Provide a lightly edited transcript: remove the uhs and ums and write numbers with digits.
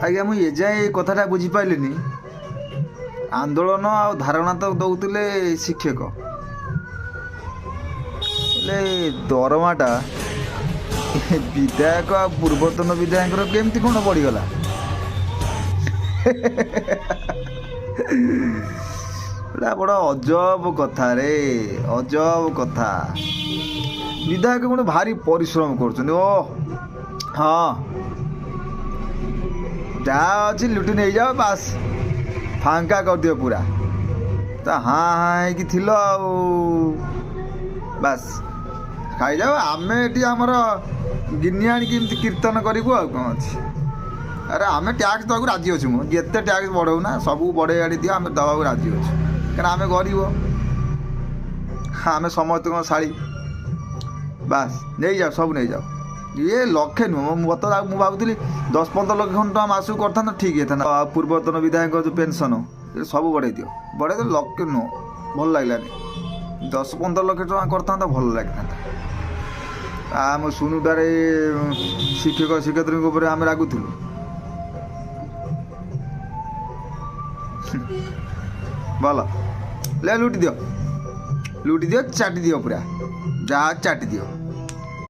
ଆଜ୍ଞା, ମୁଁ ଏଯାଏଁ ଏ କଥାଟା ବୁଝିପାରିଲିନି। ଆନ୍ଦୋଳନ ଆଉ ଧାରଣା ତ ଦେଉଥିଲେ ଶିକ୍ଷକ, ହେଲେ ଦରମାଟା ବିଧାୟକ ଆଉ ପୂର୍ବତନ ବିଧାୟକଙ୍କର କେମିତି କ'ଣ ବଢ଼ିଗଲା? ଏଇଟା ବଡ଼ ଅଜବ କଥା ରେ, ଅଜବ କଥା। ବିଧାୟକ କ'ଣ ଭାରି ପରିଶ୍ରମ କରୁଛନ୍ତି। ଓ ହଁ, ଯାହା ଅଛି ଲୁଟି ନେଇଯାଅ, ବାସ୍ ଫାଙ୍କା କରିଦିଅ ପୁରା। ତ ହାଁ ହାଁ ହେଇକି ଥିଲ ଆଉ ବାସ୍ ଖାଇଯାଅ। ଆମେ ଏଠି ଆମର ଗିନି ଆଣିକି ଏମିତି କୀର୍ତ୍ତନ କରିବୁ, ଆଉ କ'ଣ ଅଛି? ଆରେ ଆମେ ଟ୍ୟାକ୍ସ ଦେବାକୁ ରାଜି ଅଛୁ। ମୁଁ ଯେତେ ଟ୍ୟାକ୍ସ ବଢ଼ଉନା, ସବୁ ବଢ଼େଇ ଆଡ଼ି ଦିଅ, ଆମେ ଦେବାକୁ ରାଜି ଅଛୁ। କାରଣ ଆମେ ଗରିବ, ଆମେ ସମସ୍ତଙ୍କ ଶାଳୀ। ବାସ୍ ନେଇଯାଅ, ସବୁ ନେଇଯାଅ। ଇଏ ଲକ୍ଷେ ନୁହଁ, ମୋତେ ମୁଁ ଭାବୁଥିଲି 10-15 ଲକ୍ଷ ଖଣ୍ଡ ଟଙ୍କା ମାସକୁ କରିଥାନ୍ତା, ଠିକ୍ ହେଇଥାନ୍ତା। ଆଉ ପୂର୍ବତନ ବିଧାୟକ ଯେଉଁ ପେନ୍ସନ୍ ସବୁ ବଢ଼େଇ ଦିଅ, ବଢ଼େଇ ଦିଅ। ଲକ୍ଷେ ନୁହଁ, ଭଲ ଲାଗିଲାନି। 10-15 ଲକ୍ଷ ଟଙ୍କା କରିଥାନ୍ତା, ଭଲ ଲାଗିଥାନ୍ତା। ଆମ ସୁନୁଟାରେ ଶିକ୍ଷକ ଶିକ୍ଷୟିତ୍ରୀଙ୍କ ଉପରେ ଆମେ ରାଗୁଥିଲୁ। ଭଲ ଲେ, ଲୁଟି ଦିଅ, ଲୁଟି ଦିଅ, ଚାଟି ଦିଅ ପୁରା, ଯାହା ଚାଟି ଦିଅ।